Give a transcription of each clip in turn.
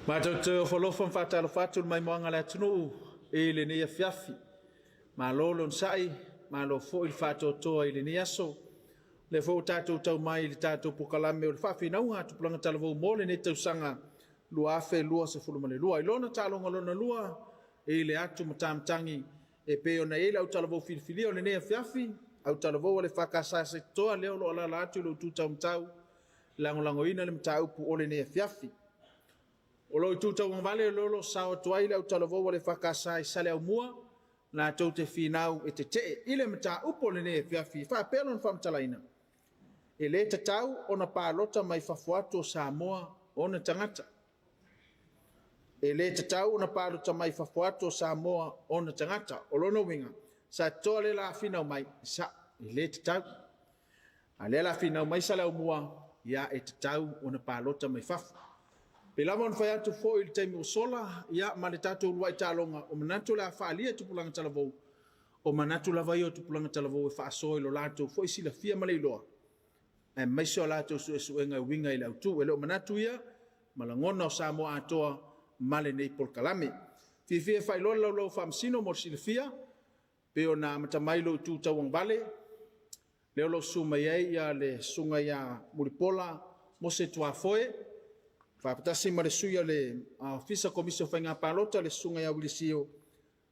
Matou te ofo alofa ma faatalofa atu i le maimoaga a le atunuu i lenei afiafi. Malo le onosai, malo foi le faatoatoa i lenei aso. O lea foi ua tatou tau mai i le tatou polokalame o le faafinauga a Tupulaga Talavou mo lenei tausaga 2022. I lona taaloga lona lua i le atu matamatagi e pei ona i ai le autalavou filifilia o lenei afiafi, autalavou a le EFKS a Satitoa lea o lo o alaala atu i le itu taumatau e lagolagoina le mataupu o lenei afiafi. O lo o itu tauagavale o lo o sao atu ai le autalavou a le EFKS i Saleaaumua latou te finau e tetee i le mataupu o lenei afiafi e faapea lona faamatalaina, e le tatau ona palota mai fafo atu o Samoa ona tagata. E le tatau ona palota mai fafo atu o Samoa ona tagata. O lona uiga, Satitoa lea o le a finau mai, e sao, e le tatau. A o lea o le a finau mai Saleaaumua, ia e tatau ona palota mai fafo. E pei lava ona fai atu foi i le taimi ua sola ma le tatou uluai taaloga, o manatu o le a faaalia e Tupulaga Talavou, o manatu lava ia o Tupulaga Talavou e faasoa i lo latou foi silafia ma le iloa, aemaise o latou suesuega e uiga i le autu. E le o manatu ia ma lagona o Samoa atoa ma lenei polokalame. E fiafia e faailoa le Laulau a Faamasino mo le silafia, pei ona amata mai lou itu tauagavale, lea o lo o susu mai ai le susuga ia Mulipola Mose Tuafoe, faatasi ma le sui o le Ofisa Komisi o Faiga Palota, le susuga ia Uili Sio,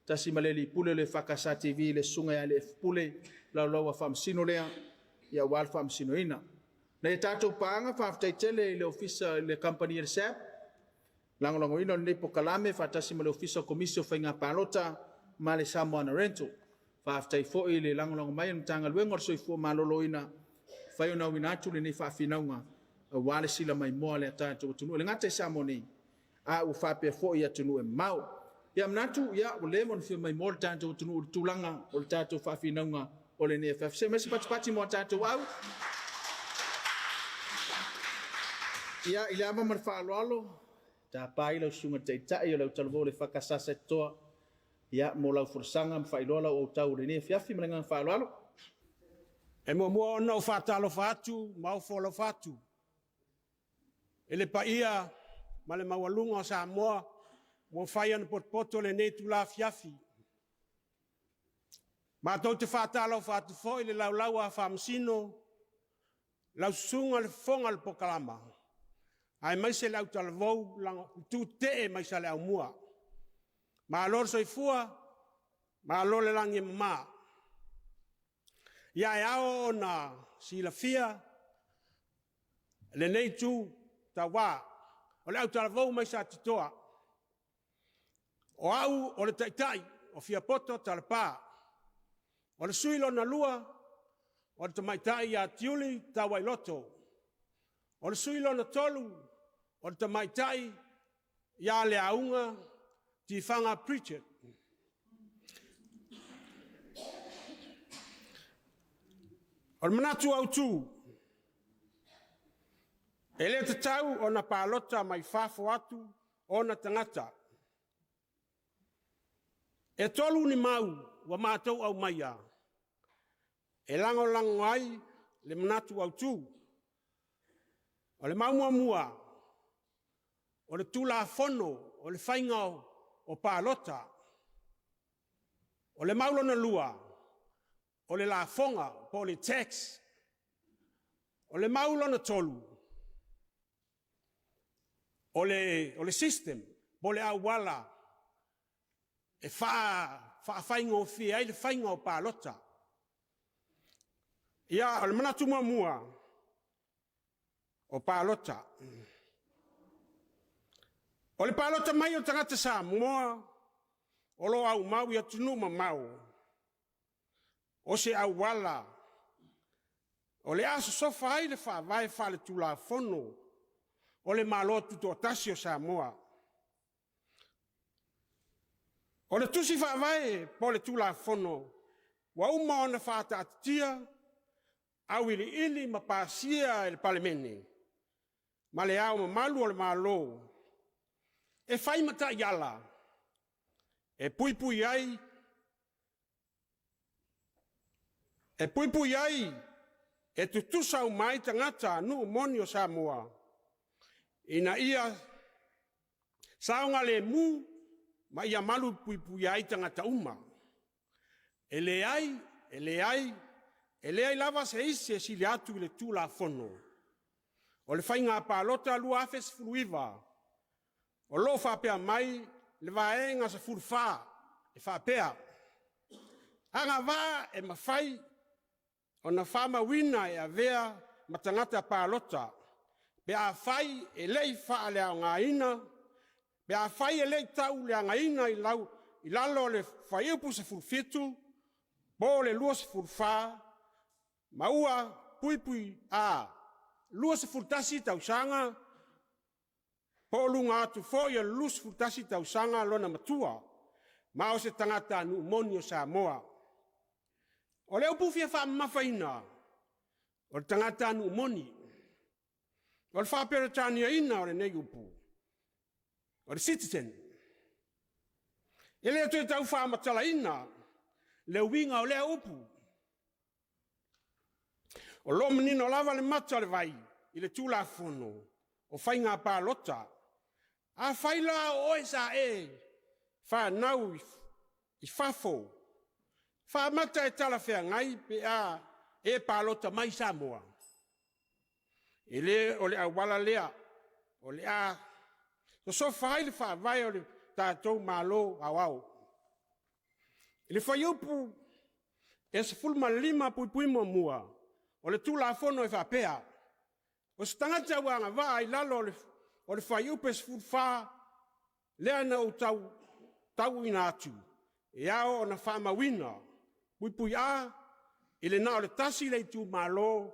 tasi ma le alii pule o le EFKS TV, le susuga ia Leafi Pule, laulau a Faamasino lea, aua le faamasinoina. Nai a tatou paaga, faafetai tele i le Ofisa i le Kamupani a le SABB, lagolagoina o lenei polokalame faatasi ma le Ofisa o Komisi o Faiga Palota ma le Samoana Rental. Faafetai foi i le lagolago mai a le Matagaluega o le Soifua Maloloina, mafai ona auina atu lenei faafinauga aua le silamaimoa a le tatou atunuu. E le gata i Samoa nei, a ua faapea foi i atunuu e mamao. Ia manatu ua leva ona fia maimoa le tatou atunuu i le tulaga o le tatou faafinauga o lenei afiafi. Se i aumai se patipati mo a tatou au. Ia, i le ava ma le faaaloalo, e tapa ai lau Susuga i le Taitai o le Autalavou o le EFKS Satitoa mo lau folasaga ma faailoa lau autau i lenei afiafi. Ma le agaga faaaloalo. E muamua ona ou faatalofa atu ma ofo alofa atu i le paia ma le maualuga o Samoa ua mafai ona potopoto i lenei itula afiafi. Matou te faatalofa atu foi i le laulau a Faamasino, lau susuga i le Fofoga o le Polokalama, aemaise le autalavou tutetee mai Saleaaumua. Malo le soifua, malo le lagi e mama. Ia, e ao ona silafia e lenei itu taua, o le autalavou mai Satitoa, o au o le taitai o Fiapoto Talapa. O le sui lona lua, o le tamaitai ia Tiuli Tauailoto. O le sui lona tolu, o le tamaitai ia Leaauga Tifaga Pritchard. O le manatu autu, e le tatau ona palota mai fafo atu ona tagata. E 3 ni mau ua matou aumaia e lagolago ai le manatu autu. O le mau muamua, o le Tulafono o le Faiga o Palota. O le mau lona lua, o le lafoga po o le tax. O le mau lona tolu, o le system po o le auala e faafaigofie ai le faiga o palota. Ia, o le manatu muamua, o palota. O le palota mai o tagata Samoa o lo o aumau i atunuu mamao, o se auala o le a sosofa ai le faavae faale-Tulafono o le Malo Tutoatasi o Samoa. O le Tusi Faavae po o le Tulafono ua uma ona faataatitia, auiliili ma pasia e le Palemene ma Le Ao Mamalu o le Malo e fai ma taiala e puipui ai e tutusa uma ai tagata nuu moni o Samoa ina ia Saogalemu ma ia malupuipuia ai tagata uma. E leai, e leai, e leai lava se isi e sili atu i le Tulafono. O le Faiga Palota 2019, o lo o faapea mai le Vaega 14 e faapea; agavaa e mafai ona faamauina e avea ma tagata palota pe afai e le i faaleaogaina, pe afai e le i tauleagaina i lalo o le Fuaiupu 17 po o le 24 ma ua (a) 21 tausaga po o luga atu foi o le 21 tausaga lona matua, ma o se tagatanuu moni o Samoa. O le upu fia faamamafaina, o le tagatanuu moni. O le faa-Peretaniaina o lenei upu, o le citizen. E le toe tau faamatalaina le uiga o lea upu. O lo o manino lava le mata o le vai i le Tulafono o Faiga Palota. Afai la o oe sa e fanau i fafo, faamata e talafeagai pe a e palota mai i Samoa? E le o le auala lea o le a sosofa ai le Faavae o le tatou Malo Aoao. I le Fuaiupu 15(1) o le Tulafono e faapea; o se tagata ua agavaa i lalo o le Fuaiupu 14 lea na ou tauina atu, e ao ona faamauina (a) i le na o le tasi le itumalo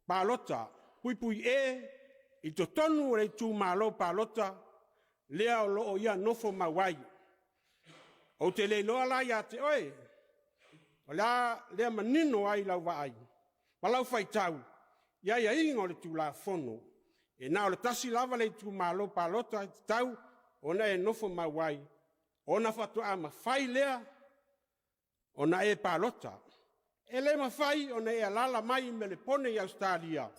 palota (e) i totonu o le itumalo palota lea o lo o ia nofomau ai. Ou te le iloa la ia te oe, o le a lea manino ai lau vaai ma lau faitau i aiaiga o le Tulafono, e na o le tasi lava le itumalo palota e tatau ona e nofo mau ai, ona faatoa mafai lea ona e palota. E le mafai ona e alaala mai i Melepone i Ausetalia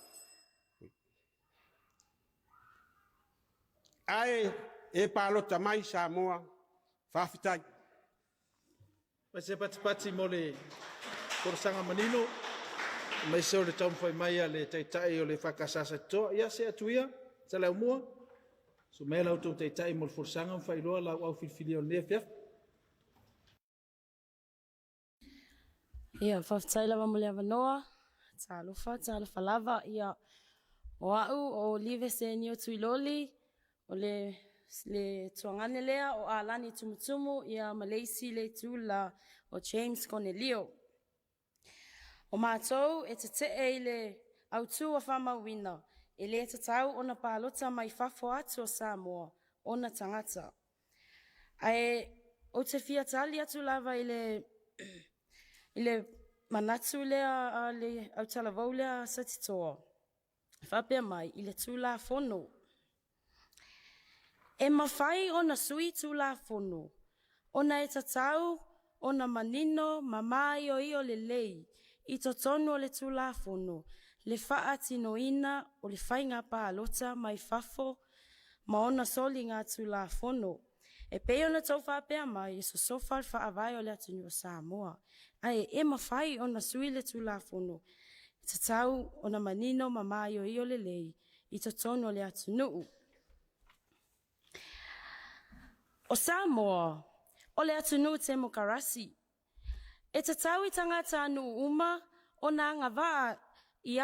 ae e palota mai i Samoa. Faafetai. Fai se patipati mo le folasaga manino aemaise o le taumafai mai a le Taitai o le EFKS a Satitoa. Ia, see atu ia Saleaaumua. Susu maia la outou Taitai mo le folasaga ma faailoa lau au filifilia o lenei afiafi. Ia, faafetai lava mo le avanoa. Talofa, talofa lava. Ia, o au o Olive Senio Tuiloli, o le tuagane lea o Alani Tumutumu ma le isi lea itula o James Konelio. O matou e tetee i le autu ua faamauina, e le tatau ona palota mai fafo atu o Samoa ona tagata. Ae ou te fia tali atu lava i le manatu lea a le autalavou lea a Satitoa e faapea mai i le Tulafono, e mafai ona sui Tulafono ona e tatau ona manino ma maioio lelei i totonu o le Tulafono le faatinoina o le faiga palota mai fafo ma ona soligatulafono. E pei ona outou faapea mai e sosofa le faavae o le atunuu o Samoa, ae e mafai ona sui le Tulafono, e tatau ona manino ma maioio lelei i totonu o le atunuu. O Samoa, o le atunuu temokarasi, e tatau i tagatanuu uma ona agavaa i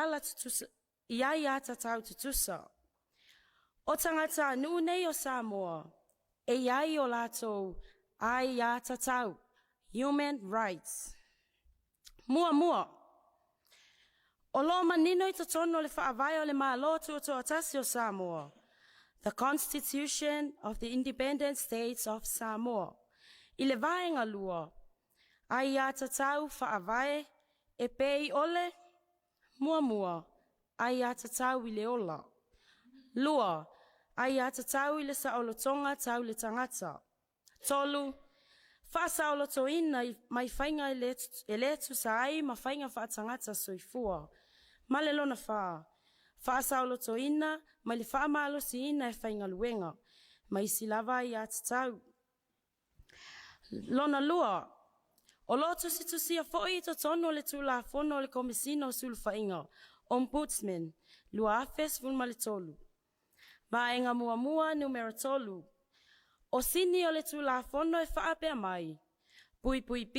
aiatatau tutusa. O tagatanuu nei o Samoa, e i ai o latou aiatatau, human rights. Muamua, o lo o manino i totonu o le Faavae o le Malo Tutoatasi o Samoa, the Constitution of the Independent State of Samoa i le Vaega 2, Aiatatau Faavae e pei o le: 1. Aiatatau i le ola. 2, aiatatau i le saolotoga tau le tagata. 3, faasaolotoina mai faiga e le tusa ai ma faiga faaletagata soifua. Ma le lona 4, faasaolotoina mai le faamalosiina e faigaluega. ma isi lava aiatatau. Lona lua, o lo o tusitusia foi i totonu o le Tulafono o le Komesina o Sulufaiga, Ombudsman 2013, Vaega 1 numera 3, o sini o le Tulafono e faapea mai; (b)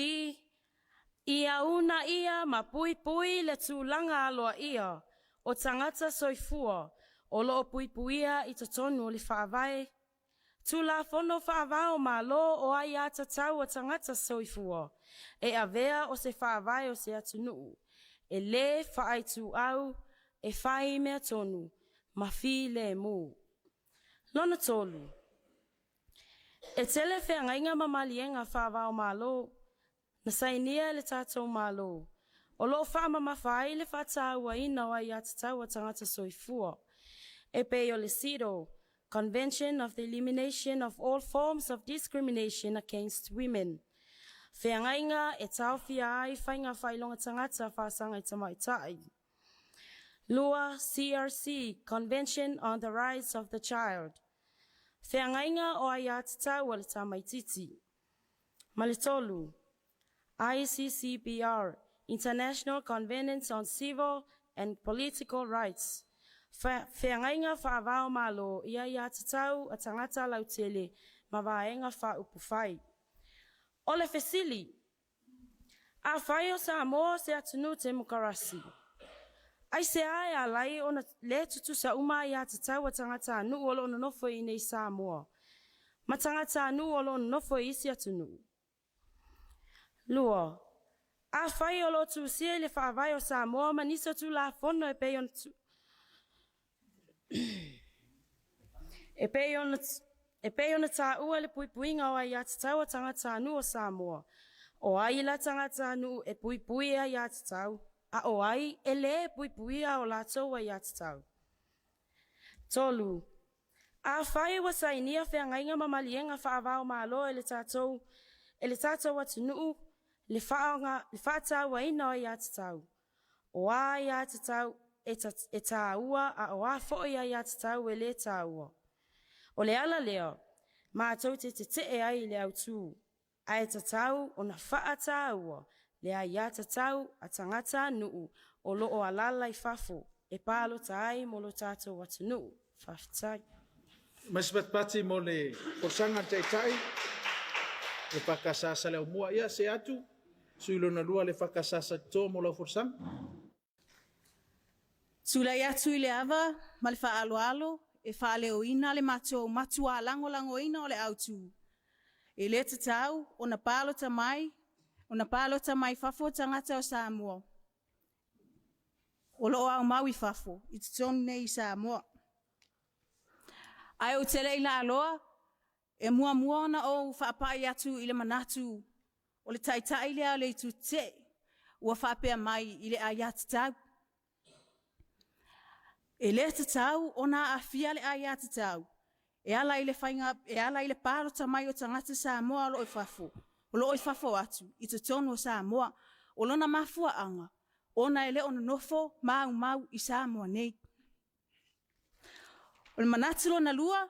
Ia uunaia ma puipui le tulaga aloaia o tagata soifua o lo o puipuia i totonu o le Faavae, Tulafono Faava o Malo o Aia Tatau a Tagata Soifua e avea o se faavae o se atunuu, e le faaituau e fai mea tonu ma filemu. Lona tolu, e tele feagaiga ma maliega faava-o-Malo na sainia e le tatou Malo o lo o faamamafa ai le faatauaina o aia tatau a tagata soifua, e pei o le CEDAW, Convention of the Elimination of All Forms of Discrimination Against Women, feagaiga e taofia ai faiga faailoga tagata faasaga i tamaitai. 2 CRC, Convention on the Rights of the Child, feagaiga o aia tatau a le tamaitiiti. Ma le tolu, ICCPR, International Convention on Civil and Political Rights, feagaiga faava-o-Malo i aia tatau a tagata lautele ma Vaega Faaupufai. O le fesili; afai o Samoa o se atunuu temokarasi, aisea e ala ai ona le tutusa uma aia tatau a tagatanuu o lo o nonofo i inei i Samoa ma tagatanuu o lo o nonofo i isi atunuu? 2. Afai o lo o tusia i le Faavae o Samoa ma nisi o Tulafono e pei ona taua le puipuiga o aia tatau a tagatanuu o Samoa, o ai la tagatanuu e puipui i aia tatau, a o ai e le puipuia a latou aiatatau? 3. Afai ua sainia feagaiga ma maliega faava-o-Malo e le tatou atunuu le faatauaina o aia tatau, o a aia tatau e taua a o a foi aia tatau e le taua? O le ala lea matou te tetee ai i le autu, ae tatau ona faataua le aiatatau a tagatanuu o lo o alaala i fafo e palota ai mo le tatou atunuu. Faafetai. Mai se patipati mo le folasaga a le Taitai o le EFKS Saleaaumua. Ia, see atu le sui usufono lona lua o le EFKS Satitoa mo lau folasaga. Tulai atu i le ava ma le faaaloalo e faaleoina le matou matua lagolagoina o le autu, e le tatau ona palota mai fafo tagata o Samoa o lo o aumau i fafo i totonu nei i Samoa. Ae ou te le i laaloa, e muamua ona ou faapai atu i le manatu o le Taitai lea o le Itu Tetee ua faapea mai i le aiatatau. E le tatau ona aafia le aiatatau e ala i le palota mai o tagata Samoa o lo o i fafo atu i totonu o Samoa. O lona mafuaaga, ona e le o nonofo ma aumau i Samoa nei. O le manatu lona lua,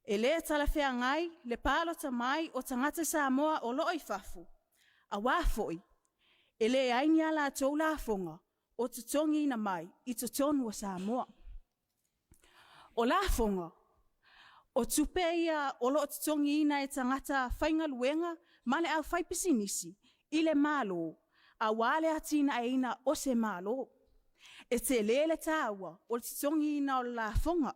e le talafeagai le palota mai o tagata Samoa o lo o i fafo, aua foi e leai ni a latou lafoga o totogiina mai i totonu o Samoa. O lafoga, o tupe ia o lo o totogiina e tagata faigaluega ma le aufaipisinisi i le Malo, aua le atinaeina o se Malo. E tele le taua o le totogiina o le lafoga,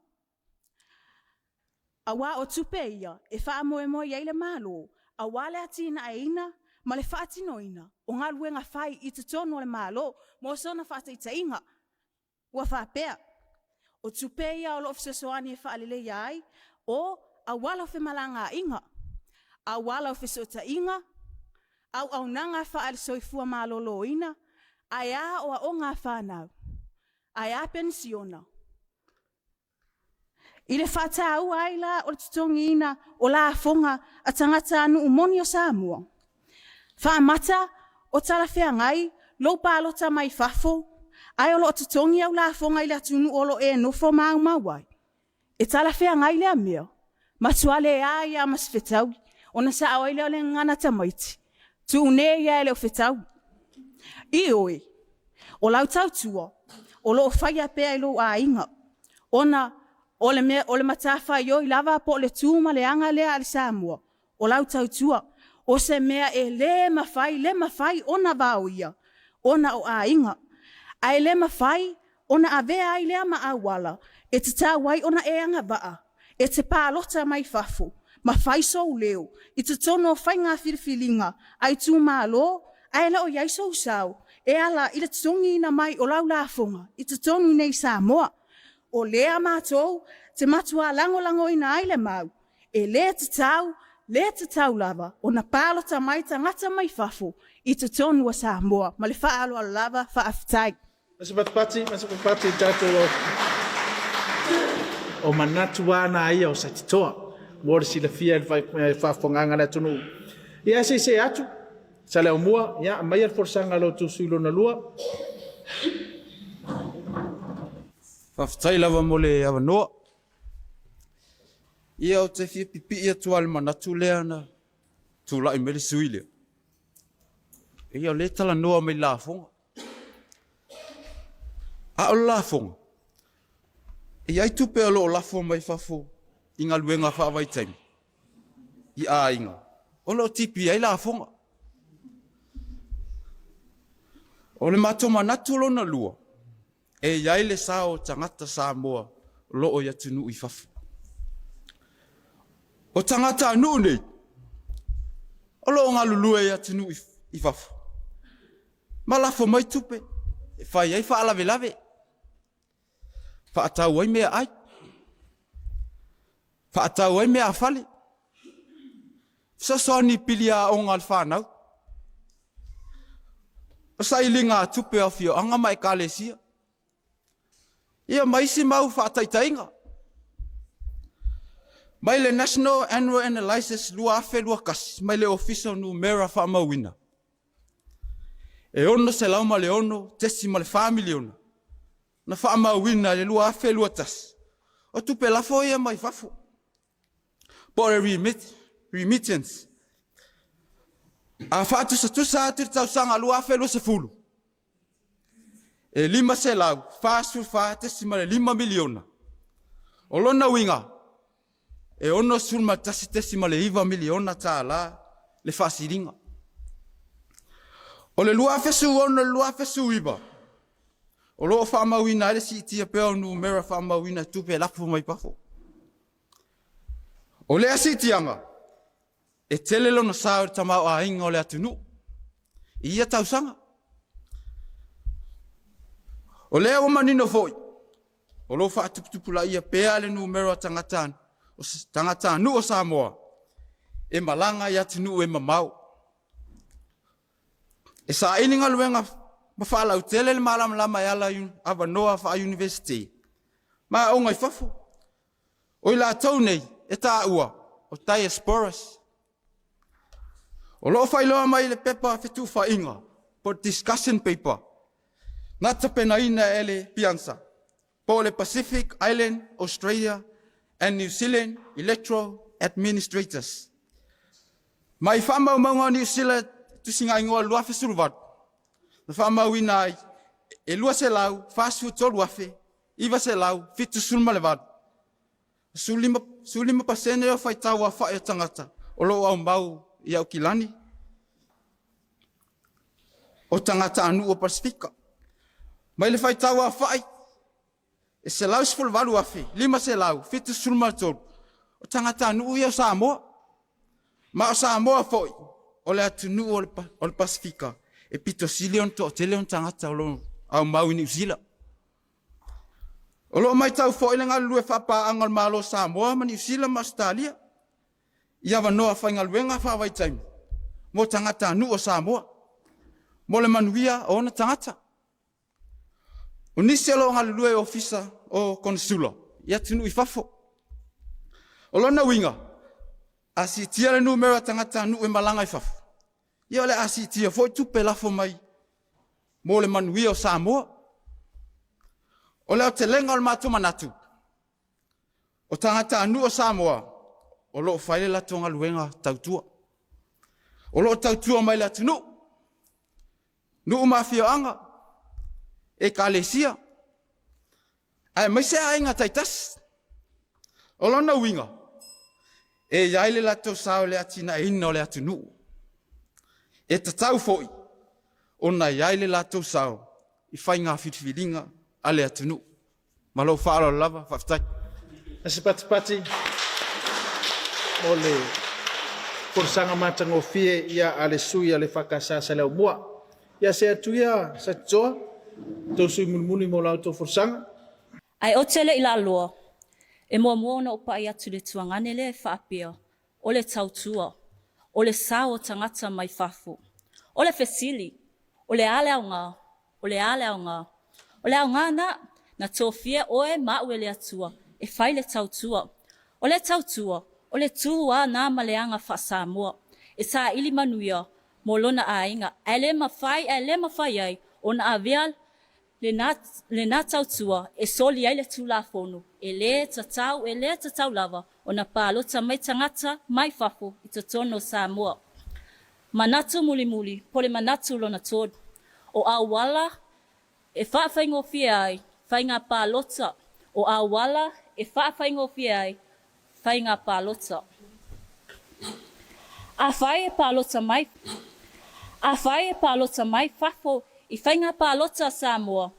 aua o tupe ia e faamoemoe i ai le Malo aua le atinaeina ma le faatinoina o galuega fai i totonu o le Malo. Mo sona faataitaiga, ua faapea, o tupe ia o lo o fesoasoani e faaleleia ai o auala o femalagaaiga, auala o fesootaiga, auaunaga faale-soifua maloloina, ae a aoaoga a fanau, ae a penisiona. I le faataua ai la o le totogiina o lafoga a tagatanuu moni o Samoa, faamata o talafeagai lou palota mai fafo ae o lo o totogi au lafoga i le atunuu o lo o e nofo ma aumau ai? E talafeagai lea mea? Matua leai lava ma se fetaui, ona sao ai lea o le gagana tamaiti, tuu nei lava e le o fetaui. Ioe, o lau tautua o lo o faia pea i lou aiga, ona o le matafaioi lava po o le tu ma le aga lea a le Samoa, o lau tautua. O se mea e le mafai, le mafai ona vaoia ona o aiga, ae le mafai ona avea ai lea ma auala e tatau ai ona e agavaa e te palota mai fafo ma fai sou leo i totonu o faiga filifiliga a itumalo, ae le o i ai sou sao e ala i le totogiina mai o lau lafoga i totonu i inei i Samoa. O lea matou te matua lagolagoina ai le mau, e le tatau, le tatau lava ona palota mai tagata mai fafo i totonu o Samoa. Ma le faaaloalo lava, faafetai. Se patipati, ma se patipati i tatou o manatu lava na ia o Satitoa mo le silafia i le faafofogaaga a le atunuu. Ia se i see atu Saleaaumua, ia aumaia le folasaga a lo outou sui usufono lona lua. Faafetai lava mo le avanoa. Ia ou te fia pipii atu lava i le manatu lea na tulai mai le sui usufono lea. Ia o lea e talanoa mai i lafoga. A o le lafoga, e i ai tupe o lo o lafo mai fafo i galuega faavaitaimi i aiga o lo o tipi ai lafoga. O le matou manatu lona lua, e i ai le sao o tagata Samoa o lo o i atunuu i fafo. O tagatanuu nei, o lo o galulue i atunuu i fafo, ma lafo mai tupe e fai ai faalavelave, faatau ai meaai, faatau ai meaafale, fesoasoani i pili aoga a le fanau, o sailiga tupe a afioaga ma ekalesia, ia ma isi mau faataitaiga. Mai le National Annual Analysis 2021 mai le Ofisa o Numera Faamauina, e $606.4 miliona na faamauina i le 2021 o tupe lafo ia mai fafo, po o le remittance. A faatusatusa atu i le tausaga 2020, e $544.5 miliona. O lona uiga, e $61.9 miliona tala le faasiliga. O le 2016 i le 2019, o lo o faamauina ai le siitia pea o numera faamauina i tupe lafo mai fafo. O lea siitiaga, e tele lona sao i le tamaoaiga o le atunuu i ia tausaga. O lea ua manino foi, o lo o faatuputupulaia pea le numera o tagatanuu o Samoa e malaga i atunuu e mamao e saili galuega ma faalautele le malamalama e ala i avanoa faa-Iunivesite ma aoga i fafo. O i latou nei e taua o diasporas. O lo o faailoa mai i le pepa fetuufaiga po o discussion paper na tapenaina e le PIANZA po o le Pacific Island Australia and New Zealand Electoral Administrators. Mai faamaumauga o Niu Sila tusigaigoa 2018, na faamauina ai e 243,978, 15% o faitau aofai o tagata o lo o aumau i Aukilani o tagatanuu o Pasefika. Mai le faitau aofai e 118,573 o tagatanuu ia o Samoa. Ma o Samoa foi o le atunuu o le Pasefika e pito sili ona toatele ona tagata o lo o aumau i Niu Sila. O lo o matau foi le galulue faapaaga o le Malo o Samoa ma Niu Sila ma Ausetalia i avanoa faigaluega faavaitaimi mo tagatanuu o Samoa mo le manuia o ona tagata. O nisi o lo o galulue i ofisa o Konesula i atunuu i fafo. O lona uiga, a siitia le numera o tagatanuu e malaga i fafo, ia o le a siitia foi tupe lafo mai mo le manuia o Samoa. O le aotelega o le matou manatu, o tagatanuu o Samoa o lo o fai le latou galuega tautua. O lo o tautua mai le atunuu, nuu ma afioaga, ekalesia, aemaise aiga taitasi. O lona uiga, e i ai le latou sao i le atinaeina o le atunuu. E tatau foi ona i ai le latou sao i faiga filifiliga a le atunuu. Ma lou faaaloalo lava, faafetai. Se patipati mo le folasaga matagofie ia a le sui a le EFKS Saleaaumua. Ia see atu ia Satitoa, tou sui mulimuli mo la outou folasaga. Ae ou te le i laaloa, e muamua ona ou pai atu i le tuagane lea e faapea, o le tautua, o le sao o tagata mai fafo. O le fesili, o le a le aoga? O le a le aoga? O le aoga na, na tofia oe ma au e le Atua e fai le tautua. O le tautua, o le tu lava na ma le aga faa-Samoa e saili manuia mo lona aiga, ae le mafai ae le mafai ai ona avea lena, lena tautua e soli ai le Tulafono. E le tatau, e le tatau lava ona palota mai tagata mai fafo i totonu o Samoa. Manatu mulimuli po o le manatu lona tolu, o auala e faafaigofie ai faiga palota, o auala e faafaigofie ai faiga palota. Afai e palota mai, afai e palota mai fafo i faiga palota a Samoa,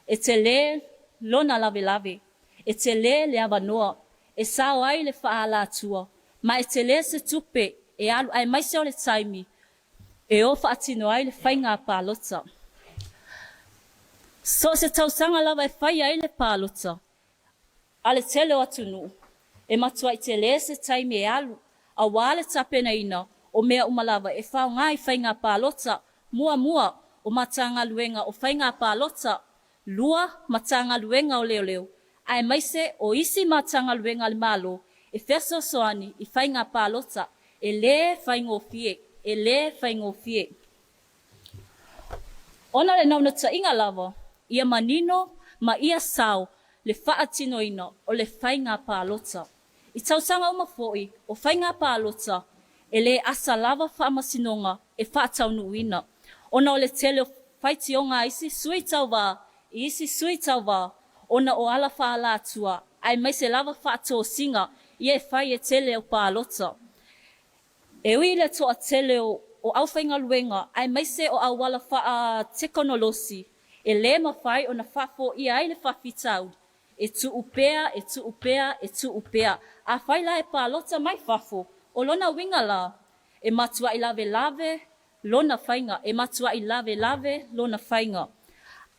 e tele lona lavelave, e tele le avanoa e sao ai le faaalatua, ma e tele se tupe e alu aemaise o le taimi e o faatino ai le faiga palota. So o se tausaga lava e fai ai le palota a le tele o atunuu, e matuai tele se taimi e alu aua le tapenaina o mea uma lava e faaaoga i faiga palota. Muamua, o Matagaluega o Faiga Palota, 2, Matagaluega o Leoleo, aemaise o isi Matagaluega a le Malo e fesoasoani i faiga palota. E le faigofie, e le faigofie. Ona o le naunautaiga lava ia manino ma ia sao le faatinoina o le faiga palota. I tausaga uma foi o faiga palota, e le asa lava faamasinoga e faataunuuina, ona o le tele o faitioga a isi sui tauva i isi sui tauva ona o ala faaalatua aemaise lava faatosina ia e fai e tele o palota. E ui i le toatele o aufaigaluega aemaise o auala faatekonolosi e le mafai ona faafoia ai le faafitauli, e tuu pea, e tuu pea, e tuu pea. Afai la e palota mai fafo, o lona uiga la, e matuai lavelave lona faiga, e matuai lavelave lona faiga.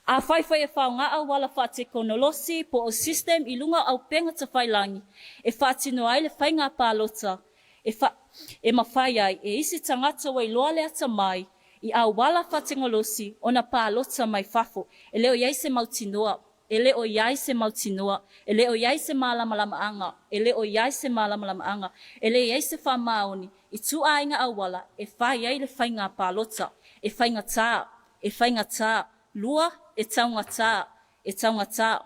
Afai foi e faaaoga auala faatekonolosi po o system i luga o auupega tafailagi e faatino ai le faiga palota, e, fa, e mafai ai e isi tagata ua iloa le atamai i auala faatekonolosi ona palota mai fafo. E le o i ai se mautinoa, e le o i ai se mautinoa, e le o i ai se malamalamaaga, e le o i ai se malamalamaaga, e le i ai se faamaoni i ituaiga auala e fai ai le faiga palota. E faigata, e faigata, 2, e taugata, e taugata.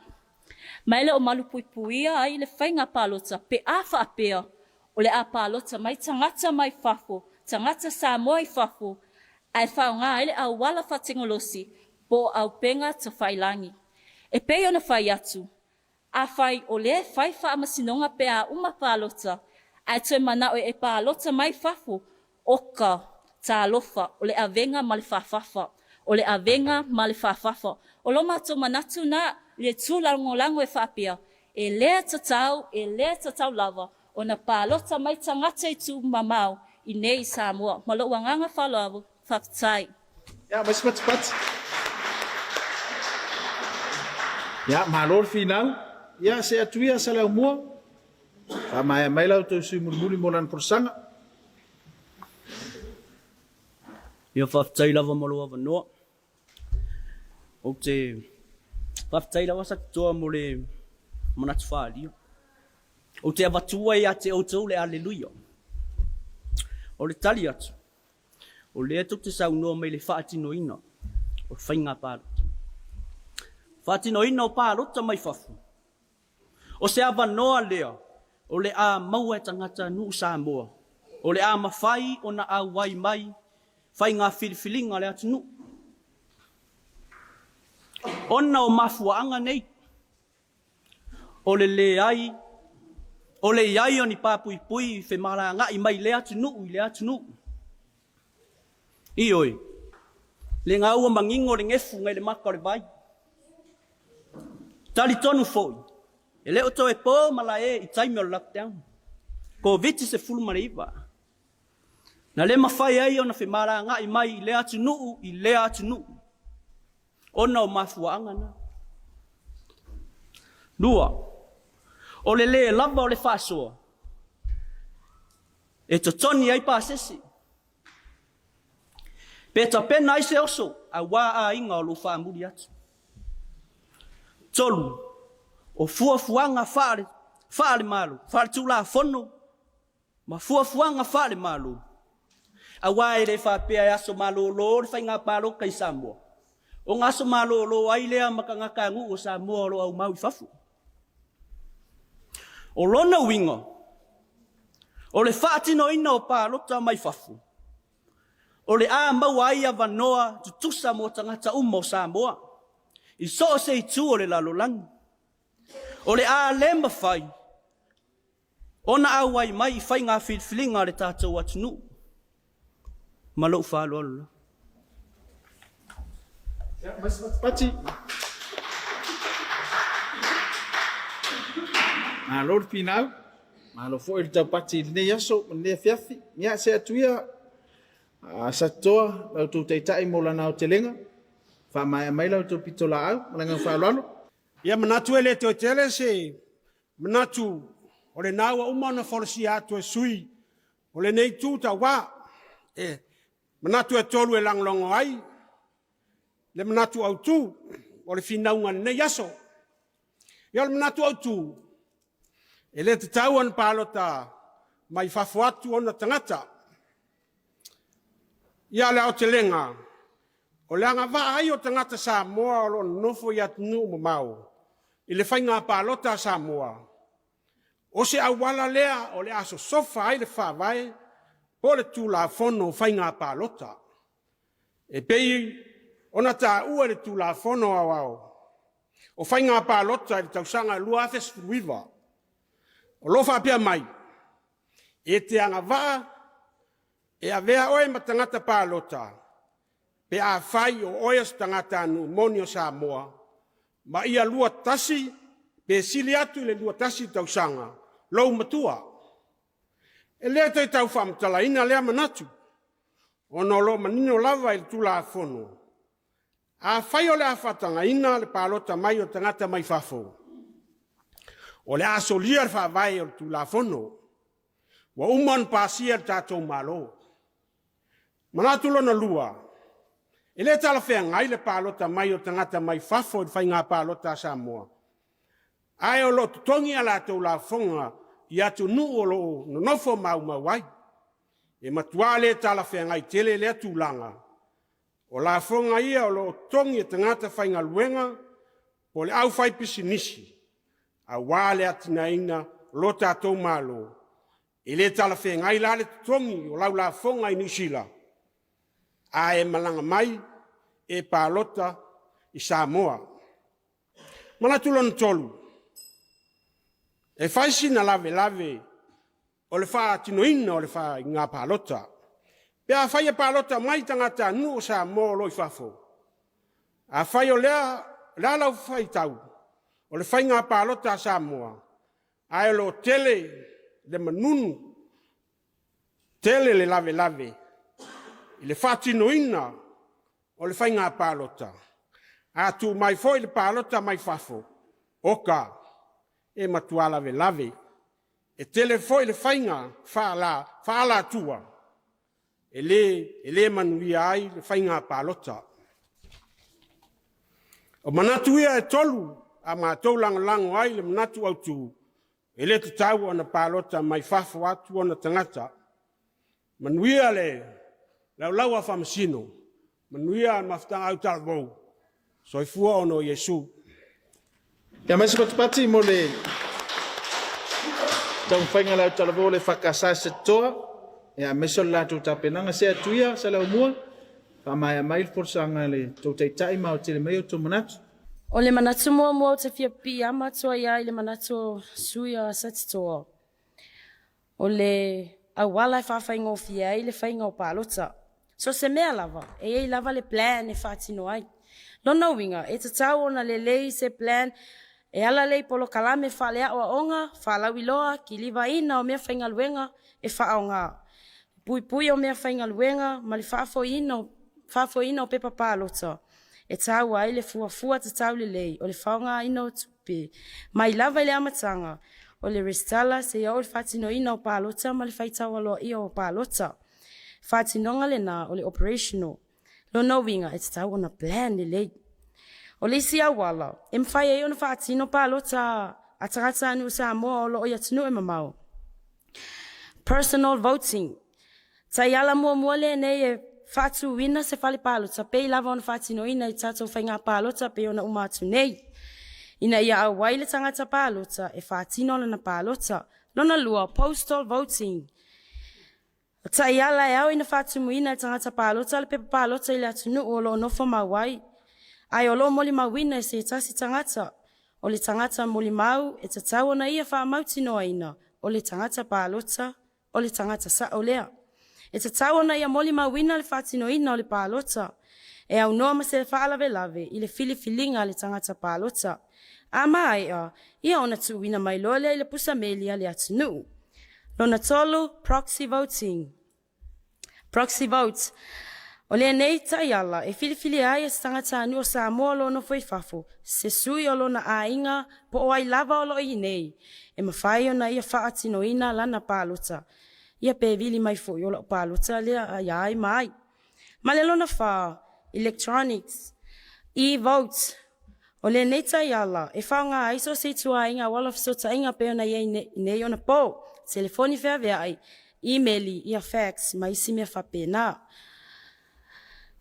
Ma e le o malupuipuia ai le faiga palota pe a faapea o le a palota mai tagata mai fafo, tagata Samoa i fafo, ae faaaoga ai le auala faatekonolosi po o auupega tafailagi. E pei ona fai atu, afai o lea e fai faamasinoga pe a uma palota, ae toe manao e palota mai fafo, oka, talofa, o le avega ma le faafafa. O le avega ma le faafafa. O lo matou manatu na i le tūlagolago e faapea, e le tatau, e le tatau lava ona palota mai tagata i tumamao i nei i Samoa. Ma lou agaga faaaloalo, faafetai. Ia, mai se patipati. Ia, malo le finau. Ia, see atu ia Saleaaumua. Faamaea mai la outou sui mulimuli mo lana folasaga. Ia faafetai lava mo lou avanoa. Ou te faafetai lava Satitoa mo le manatu faaalia. Ou te avatua ia te outou le Aleluia. O le tali atu, o lea tou te saunoa mai i le faatinoina o faiga palota. Faatinoina o palota mai fafo. O se avanoa lea o le a maua e tagatanuu Samoa, o le a mafai ona auai mai faiga filifiliga a le atunuu. Ona o mafuaaga nei, o le leai o le i ai o ni papuipui femalagaai mai lea atunuu i lea atunuu. Ioe, le gaua manino le gefu nai le maka o le vai. Talitonu foi, e le o toe po malae i taimi o le lockdown, Koviti-19, na le mafai ai ona femalagaai mai i lea atunuu i lea atunuu ona o mafuaaga na. 2, o le le lava o le faasoa e totogi ai pasese, pe tapena ai se oso auā aiga o lo o faamuli atu. 3, o fuafuaga faale-Malo, faale-Tulafono ma fuafuaga faale-Malo, auā e le faapea e aso malolo le faiga palota i Samoa, ona aso malolo ai lea ma tagatanuu o Samoa o lo o aumau i fafo. O lona uiga, o le faatinoina o palota mai fafo, o le a maua ai avanoa tutusa mo tagata uma o Samoa i so o se itu o le lalolagi. O le a le mafai ona auai mai i faiga filifiliga a le tatou atunuu. Ma lou faaaloalo lava. Ia, mai se patipati. Malo le finau, malo foi le taupati i lenei aso ma lenei afiafi. Ia, see atu ia a Satitoa, la outou taitai mo lana aotelega. Faamaea mai la outou pitolaau ma le agaga faaaloalo. Ia manatu e le toe tele se manatu o lena ua uma ona folasia atu e sui o lenei itu taua. E manatu e tolu e lagolago ai le manatu autu o le finauga i lenei aso. Ia o le manatu autu, e le tatau ona palota mai fafo atu ona tagata. Ia o le aotelega, o le agavaa ai o tagata Samoa o lo o nonofo i atunuu mamao i le faiga palota a Samoa, o se auala lea o le a sosofa ai le Faavae po o le Tulafono o Faiga Palota, e pei ona taua i le Tulafono Aoao o Faiga Palota i le tausaga 2019, o lo o faapea mai, e te agavaa e avea oe ma tagata palota pe afai o oe o se tagatanuu moni o Samoa ma ia 21 pe sili atu i le 21 tausaga lou matua. E le toe tau faamatalaina lea manatu, ona o lo o manino lava i le Tulafono, afai o le a faatagaina le palota mai o tagata mai fafo, o le a solia le faavae o le Tulafono ua uma ona pasia e le tatou Malo. Manatu lona lua, e le talafeagai le palota mai o tagata mai fafo i le faiga palota a Samoa, ae o lo o totogi a latou lafoga i atunuu o lo o nonofo maumau ai. E matua le talafeagai tele lea tulaga. O lafoga ia o lo o totogi e tagata faigaluega po o le aufaipisinisi aua le atinaeina o lo tatou Malo. E le talafeagai la le totogi o lau lafoga i Niu Sila, a e malaga mai e palota i Samoa. Manatu lona tolu, e fai sina lavelave o le faatinoina o le faiga palota. Pe afai e palota mai tagatanuu o Samoa o lo o i fafo, afai o le a lau faitau o le faiga palota a Samoa, ae o lo o tele le manunu, tele le lavelave i le faatinoina o le faiga palota, a tuu mai foi le palota mai fafo, oka, e matua lavelave. E tele foi le faiga faaalatua e le manuia ai le faiga palota. O manatu ia e tolu a matou lagolago ai le manatu autu, e le tatau ona palota mai fafo atu ona tagata. Manuia le Laulau a Faamasino, manuia le Mafutaga Autalavou, soifua ona o Iesu. Ia mai se patipati mo le Taumafaiga a le autalavou o le EFKS i Satitoa, ia aemaise o le latou tapenaga. See atu ia Saleaaumua, faamaea mai le folasaga a le tou Taitai ma aotele mai outou manatu. O le manatu muamua ou te fia piiama atu ai lava i le manatu o sui usufono o Satitoa, o le auala e faafaigofie ai le faiga o palota. So o se mea lava, e i ai lava le plan e faatino ai. Lona uiga, e tatau ona lelei se plan e ala lea i polokalame faale-aoaoga, faalauiloa, kilivaina o meafaigaluega e faaaoga, puipuia o meafaigaluega ma le faafoeina o pepa palota e taua ai le fuafua tatau lelei o le faaaogaina o tupe mai lava i le amataga o le resitala seia oo i le faatinoina o palota ma le faitau aloaia o palota. Faatinoga lena o le operational. Lona uiga, e tatau ona plan lelei. O le isi auala e mafai ai ona faatino palota a tagatanuu Samoa o lo o i atunuu e mamao, personal voting. Taiala muamua lenei e faatuina se fale palota pei lava ona faatinoina i tatou faiga palota pei ona uma atu nei, ina ia auai le tagata palota e faatino lana palota. Lona lua, postal voting. O taiala e ao ina faatumuina e tagata palota le pepa palota i le atunuu o lo o nofo mau ai, ae o lo o molimauina e se tasi tagata. O le tagata molimau e tatau ona ia faamautinoaina o le tagata palota o le tagata sao lea. E tatau ona ia molimauina le faatinoina o le palota e aunoa ma se faalavelave i le filifiliga a le tagata palota. A maea, ia ona tuuina mai loa lea i le pusa meli a le atunuu. Lona tolu, proxy voting, proxy vote. O lenei taiala e filifilia ai e se tagatanuu o Samoa o lo o nofo i fafo se sui o lona aiga po o ai lava o lo o i inei e mafai ona ia faatinoina lana palota. Ia pe vili mai foi, o lau palota lea ia ai ma ai. Ma le lona fa, electronics, e-vote. O lenei taiala e faaaoga ai so o se ituaiga auala o fesootaiga pei ona i ai nei ona po, telefoni feaveai, imeli, ia fax ma isi mea faapena.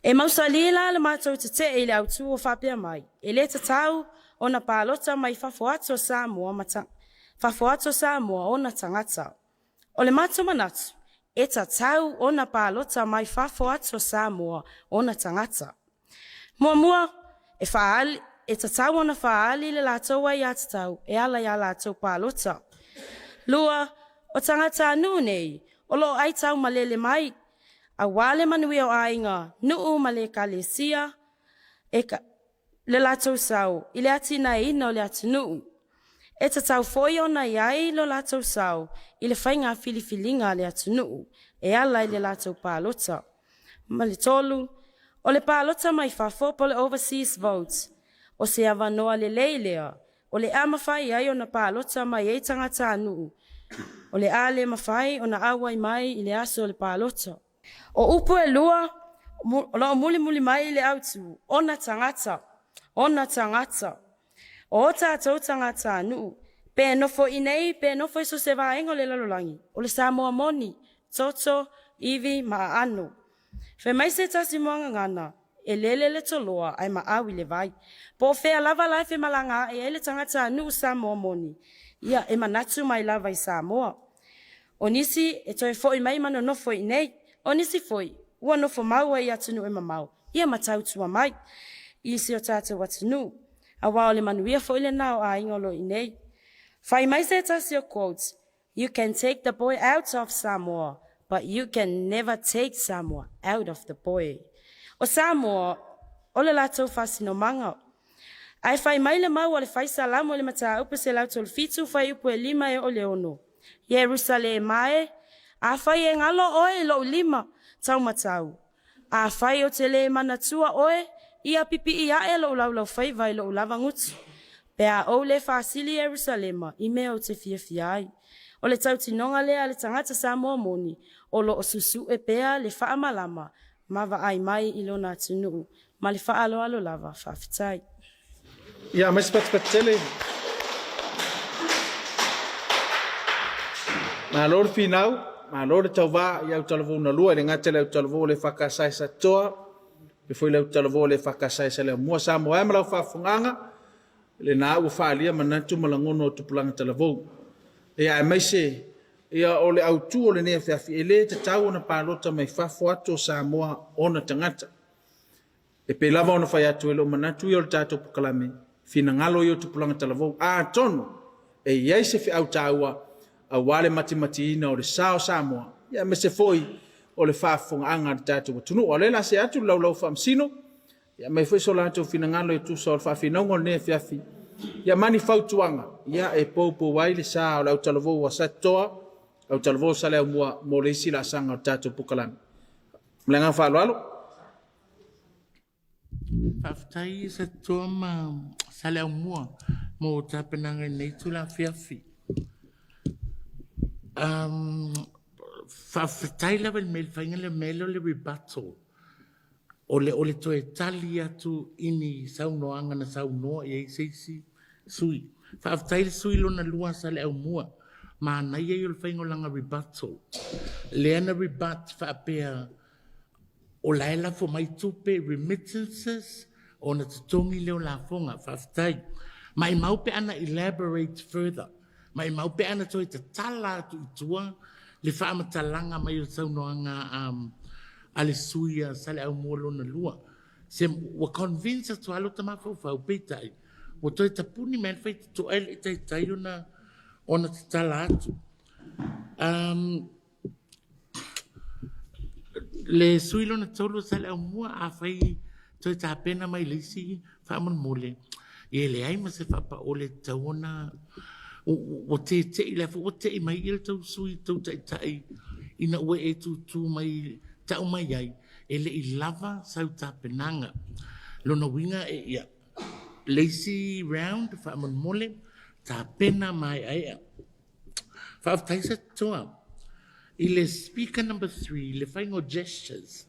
E mausali la le matou tetee i le autu o faapea mai, e le tatau ona palota mai fafo atu o Samoa ona tagata. O le matou manatu, e tatau ona palota mai fafo atu o Samoa ona tagata. Muamua, e tatau ona faaali le latou aiatatau e ala i a latou palota. Lua, o tagatanuu nei o lo o aitaumalele mai aua le manuia o aiga, nuu ma le Ekalesia le latou sao i le atinaeina o le atunuu. E tatau foi ona i ai lo latou sao i le faiga filifiliga a le atunuu e ala i le latou palota. Ma le tolu, o le palota mai fafo po o le overseas vote, o se avanoa lelei lea o le a mafai ai ona palota mai ai tagatanuu o le a le mafai ona auai mai i le aso o le palota. O upu e lua o lo o mulimuli mai i le autu, ona tagata, ona tagata. O tatou tagatanuu, pe nofo iinei pe nofo i so o se vaega o le lalolagi, o le Samoa moni, toto, ivi ma aano. Fai mai se tasi muagagana, e lele le toloa ae maau i le vai. Po o fea lava la e femalagaai ai le tagatanuu Samoa moni, ia e manatu mai lava i Samoa. O nisi e toe foi mai ma nonofo i inei, o nisi foi ua nofo mau i atunuu e mamao, ia ma tautua mai i si o tatou atunuu, aua o le manuia foi lena o aiga o lo o i inei. Fai mai se tasi o quotes, "You can take the boy out of Samoa, but you can never take Samoa out of the boy." O Samoa, o le latou faasinomaga. Ae fai mai le mau a le Fai Salamo i le Mataupu 137 fuaiupu e 5 e oo i le 6, Ierusalema e, afai e galo oe i lou lima taumatau, afai ou te le manatua oe, ia pipii ae lou laulaufaiva i lou lavagutu, pe a ou le faasili Ierusalema i mea ou te fiafia ai. O le tautinoga lea a le tagata Samoa moni o lo o susue pea le faamalama ma vaai mai i lona atunuu. Ma le faaaloalo lava, faafetai. Ia, aumai se patupatu tele. Malo le finau, malo le tauva i autalavou na lua, e le gata i le autalavou o le EFKS i Satitoa, faapea foi le autalavou o le EFKS i Saleaaumua. Samoa e ma lau faafofogaaga, lena ua faaalia manatu ma lagona o tupulaga talavou. Ia aemaise ia o le autu o lenei afiafi, e le tatau ona palota mai fafo atu o Samoa ona tagata. E pei lava ona fai atu e le o manatu ia o le tatou polokalame, finagalo ia o tupulaga talavou. Atonu e i ai se feau taua aua le matimatiina o le sa o Samoa, ia aemaise foi o le faafofogaaga a le tatou atunuu. A o lea o le a see atu le laulau faamasino, ia aumai foi so latou finagalo e tusa o le faafinauga o lenei afiafi, ia ma ni fautuaga ia e poupou ai le sa o le autalavou a Satitoa, autalavou a Saleaaumua mo le isi laasaga o le tatou polokalame. Ma le agaga faaaloalo. Faafetai Satitoa ma Saleaaumua mo tapenaga i lenei itula afiafi. Faafetai lava i le faiga lea mea lea o le rebuttal. O le toe tali atu i ni saunoaga na saunoa i ai se isi sui usufono. Faafetai i le sui usufono lona lua a Saleaaumua, manaia ia o le faiga o lana rebuttal. Lea na rebut faapea o la e lafo mai tupe, remittances ona totogi lea o lafoga. Faafetai. Maimau pe ana elaborate further, maimau pe ana toe tatala atu i tua le faamatalaga mai o le saunoaga a le sui usufono a Saleaaumua lona lua. Se ua convince atu lava lota mafaufau, peitai, ua toe tapuni mai lava le faitotoa e le i taitai ona tatala atu. Le sui lona tolu o Saleaaumua, afai toe tapena mai le isi faamolemole, ia e leai ma se faapaole e tatau ona... Ua tete'i, o lea foi ua te'i mai le tou sui usufono, le tou taitai ina ua e tutu mai tau mai ai, e le i lava sau tapenaga. Lona uiga, ia, le isi round faamolemole, tapena mae'ae'a. Faafetai Satitoa i le speaker number 3 i le faiga o gestures,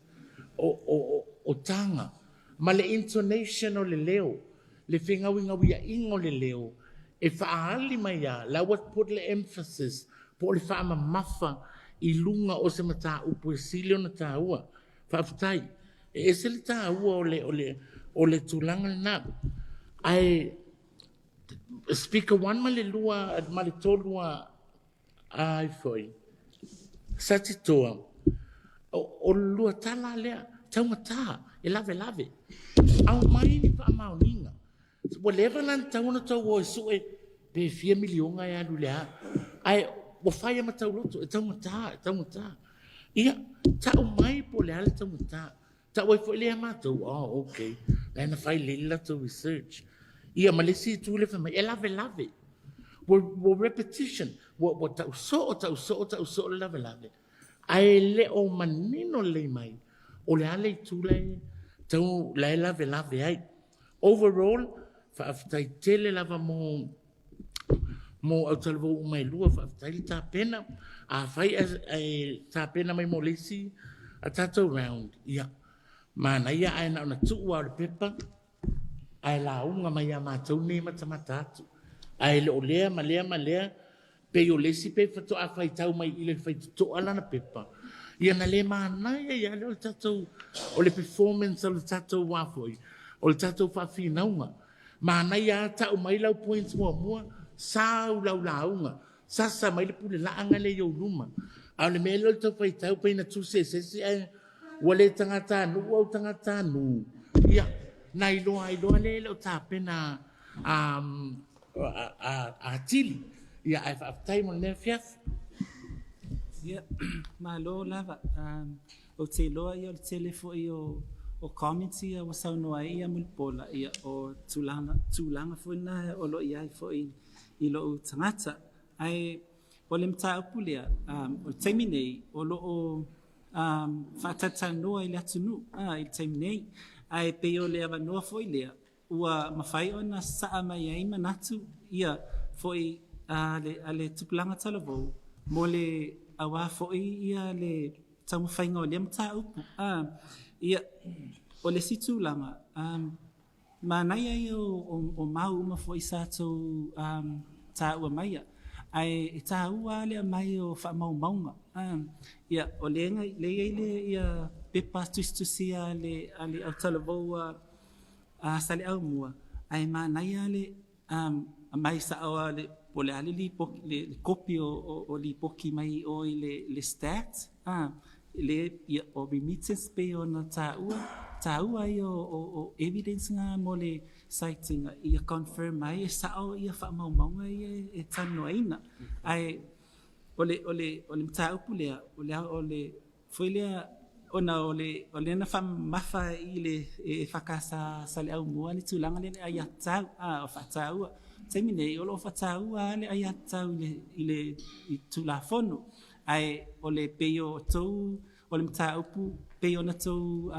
o taga ma le intonation o le leo, le fegauigauia'iga o le leo e faaali mai lava la ua put le emphasis po o le faamamafa i luga o se mataupu e sili ona taua. Faafetai. E ese le taua o le tulaga lena. Ae speaker 1 ma le 2 ma le 3 a ai foi Satitoa, o le lua tala lea, taugata, e lavelave. Aumai ni faamaoniga. Ua leva la ona tatau ona tou o e sue pe fia miliona e alu i le a. Ae ua fai lava ma tauloto, e taugata, e taugata. Ia, tau mai po o le a le taugata. Tau ai foi lea ia matou, oh okay, la na fai lelei le latou research. Ia ma le isi itu lea fai mai, e lavelave. Ua repetition, ua tau soo, tau soo, tau soo le lavelave. Ae le o manino lelei mai, o le a le itu la e tau, la e lavelave ai. Overall, faafetai tele lava mo autalavou uma e lua, faafetai le tapena. Afai ae tapena mai mo le isi a tatou round, ia, manaia ae na ona tuu lava o le pepa ae lauga mai ia matou nei e matamata atu. Ae le o lea ma lea ma lea, pei o le isi pei faatoa faitau mai i le faitotoa lana pepa, ia na le manaia ai lava lea o le tatou, o le performance o le tatou a foi, o le tatou faafinauga. Manaia lava tau mai lau points muamua, sau lau lauga, sasa mai le pule laaga lea i ou luma. A o le mea lea o le tau faitau pei na tusi e se isi ae ua le tagatanuu au tagatanuu, ia, na iloa ai loa lea e le o tapena atili. Ia, ae faafetai mo lenei afiafi. Ia, malo lava. Ou te iloa ia o le tele foi o comments ia ua saunoa ai ia Mulipola, ia o tulaga, tulaga foi na o lo o i ai foi i lou tagata. Ae o le mataupu lea, o le taimi nei, o lo o faatalatalanoa i le atunuu i le taimi nei. Ae pei o le avanoa foi lea, ua mafai ona sasaa mai ai manatu ia foi a le tupulaga talavou mo le aua foi ia le taumafaiga o lea mataupu. Ia, o le isi tulaga, manaia ia o mau uma foi sa tou taua maia, ae e taua lava le aumai o faamaumauga. Ia, o lea e i ai le pepa tusitusia a le autalavou a Saleaaumua, ae manaia le aumai sao lava. Po o le a le lipoti, le kopi o lipoti mai i o i le stats, a, le, ia, o remittance pei ona taua, taua ia o evidence na mo le sighting ia confirm ai e sao ia faamaumauga ia e talanoaina. Ae o le, o le, o le mataupu lea, o le, o le foi lea ona o le o lea na faamamafa i le EFKS Saleaaumua le tulaga lea i le aiatatau, a o faataua. Taimi nei o lo o faataua lava le aiatatau i le i le i Tulafono, ae o le pei o tou o le mataupu pei ona tou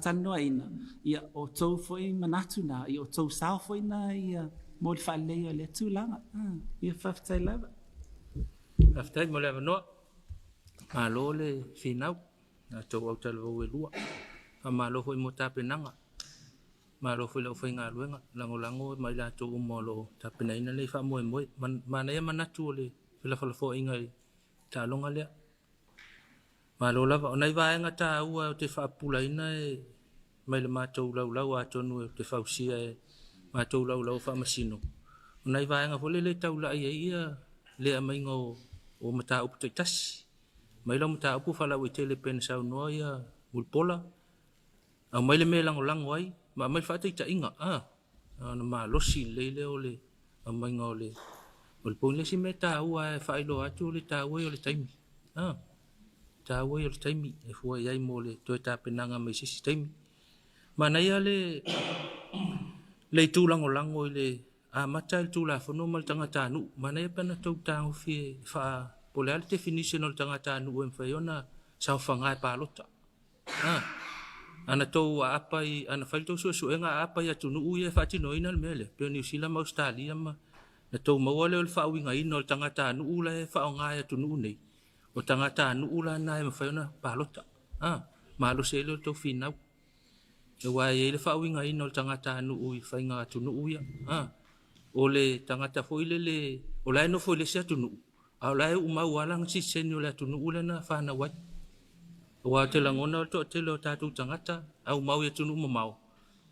talanoaina, ia o tou foi manatu na, ia o tou sao foi na ia mo le faaleleia o lea tulaga. Ia faafetai lava. Faafetai mo le avanoa. Malo le finau, a outou autalavou e lua. Faamalo foi mo tapenaga. Malo foi i le aufaigaluega, lagolago ma i latou uma o lo o tapenaina lenei faamoemoe. Manaia manatu o le felafolafoaiga i le taaloga lea. Malo lava. O nai vaega taua ou te faapupulaina e mai le matou laulau atonu ou te fausia e matou laulau o Faamasino, o nai vaega foi lele e taulai ai ia le aumaiga o mataupu taitasi. Aumai lau mataupu faalauaitele pei ona saunoa ia Mulipola, aumai le mea e lagolago ai ma aumai le faataitaiga, a, ona malosi lelei lea o le aumaiga o le o le point. Le isi mea taua e faailoa atu o le taua ia o le taimi, a, taua ia o le taimi e fua i ai mo le toe tapenaga mai se isi taimi. Manaia le le itu lagolago i le amata i le Tulafono ma le tagatanuu. Manaia pe ana tou tagofi e faa po o le a le definition o le tagatanuu e mafai ona saofaga e palota. A, ana tou aapa i, ana fai le tou suesuega aapa i atunuu ia e faatinoina le mea lea, pei o Niu Sila ma Ausetalia ma, na tou maua lea o le faauigaina o le tagatanuu la e faaaoga e atunuu nei, o tagatanuu la na e mafai ona palota. A, malosi ai lea o le tou finau. Aua e i ai le faauigaina o le tagatanuu i faiga atunuu ia. A, o le tagata foi lele, o la e nofo i le isi atunuu, a o la e uumau lava lana sitiseni o le atunuu lea na fanau ai. Aua ou te lagona o le toatele o tatou tagata aumau i atunuu mamao,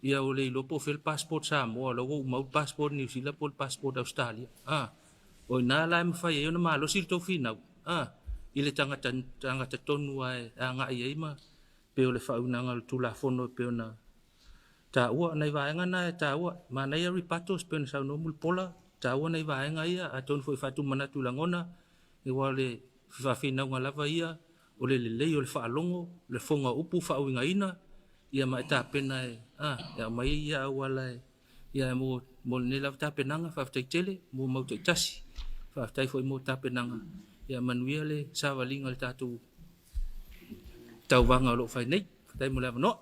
ia ua le iloa po o fea le passport Samoa, o la ua uumau le passport Niu Sila po o le passport Ausetalia. A, o i ina la e mafai ai ona malosi le tou finau, a, i le tagata, tagata tonu lava e agai i ai ma pei o le faauigaga o le Tulafono e pei ona taua. O nai vaega na e taua, manaia rebuttals pei ona saunoa Mulipola, taua nai vaega ia, atonu foi e faatumanatu i lagona, aua o le faafinauga lava ia, o le lelei o le faalogo, le fofoga o upu faauigaina, ia ma e tapena e, a, e aumai ai ia auala e, ia mo, mo lenei lava tapenaga, faafetai tele mo mau taitasi, faafetai foi mo tapenaga, ia manuia le savaliga o le tatou tauvaga o lo o fai nei. Faafetai mo le avanoa.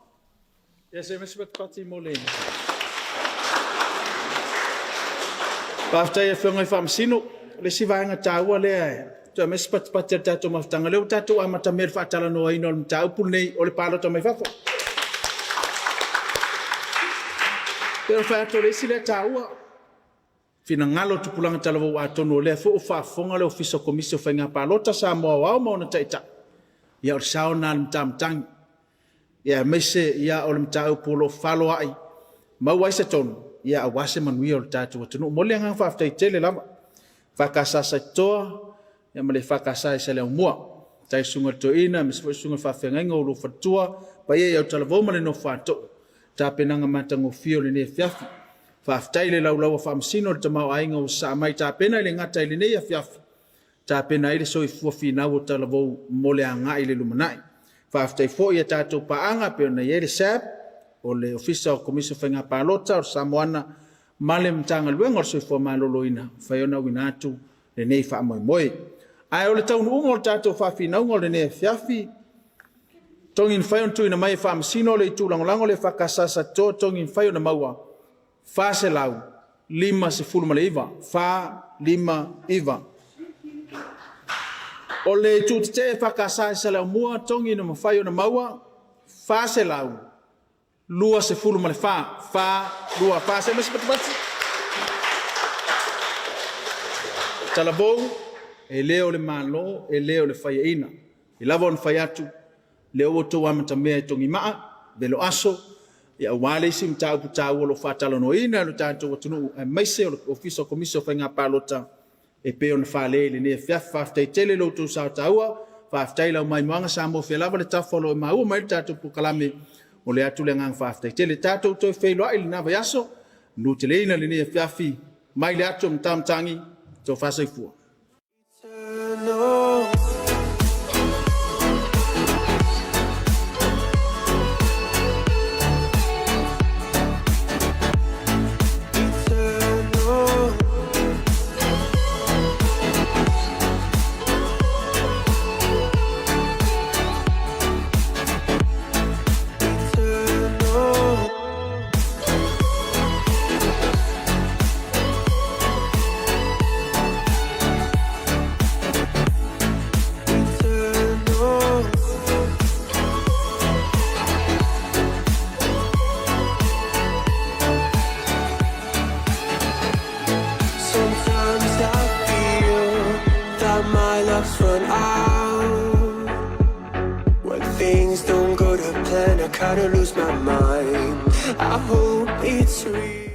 Ia se mea patipati mo le Faafetai i Afioga i Faamasino. O le isi vaega taua lea e toe aumai se patipati a le tatou mafutaga, lea ua tatou amatamea i le faatalanoaina o le mataupu lenei o le palota mai fafo. Pei ona fai atu o le isi lea taua, finagalo o tupulaga talavou atonu o lea foi ua faafofoga le Ofisa o Komisi o Faiga Palota Samoa Aoao ma ona Taitai, ia o le sao lena a le matamatagi. Ia aemaise ia o le mataupu o lo o faloai maua ai se tonu ia aua se manuia o le tatou atunuu. Momoli le agaga faafetai tele lava EFKS Satitoa ia ma le EFKS i Saleaaumua. Faafetai i le Susuga i le Toeaina aemaise foi le Susuga i le Faafeagaiga o lo Faletua, paia i Autalavou ma le nofo a too, tapenaga matagofie o lenei afiafi. Faafetai i le laulau a Faamasino i le tamaoaiga ua sasaa mai tapena e le gata i lenei afiafi, tapena ai le soifua finau o talavou mo le agai i le lumanai. Faafetai foi i a tatou paaga e pei ona i ai le SAB, o le Ofisa o Komisi o Faiga Palota o le Samoana ma le Matagaluega o le Soifua Maloloina, mafai ona auina atu lenei faamoemoe. Ae o le taunuuga o le tatou faafinauga o lenei afiafi, togi na fai ona tuuina mai e Faamasino le itu lagolago le EFKS Satitoa, togi na fai ona maua 459, 459. O le itu tetee EFKS i Saleaaumua, togi na mafai ona maua 424, 4 2 4. Se masi patipati. Talavou, e le o le Malo, e le o le faiaina. E lava ona fai atu, lea ua outou amatamea i togimaa, velo aso, Aua le isi mataupu taua o lo o faatalanoaina e lo tatou atunuu aemaise o le Ofisa o Komisi o Faiga Palota e pei ona fale i lenei afiafi. Faafetai tele i lo outou sao taua, faafetai i lau maimoaga Samoa fia lava le tafa o lo o e maua mai ai le tatou polokalame. Momoli atu le agaga faafetai tele. Tatou toe feiloai i lena vaiaso, manuteleina lenei afiafi mai le atu o matamatagi, tofa soifua. Sometimes I feel that my luck's run out. When things don't go to plan, I kinda lose my mind. I hope it's real.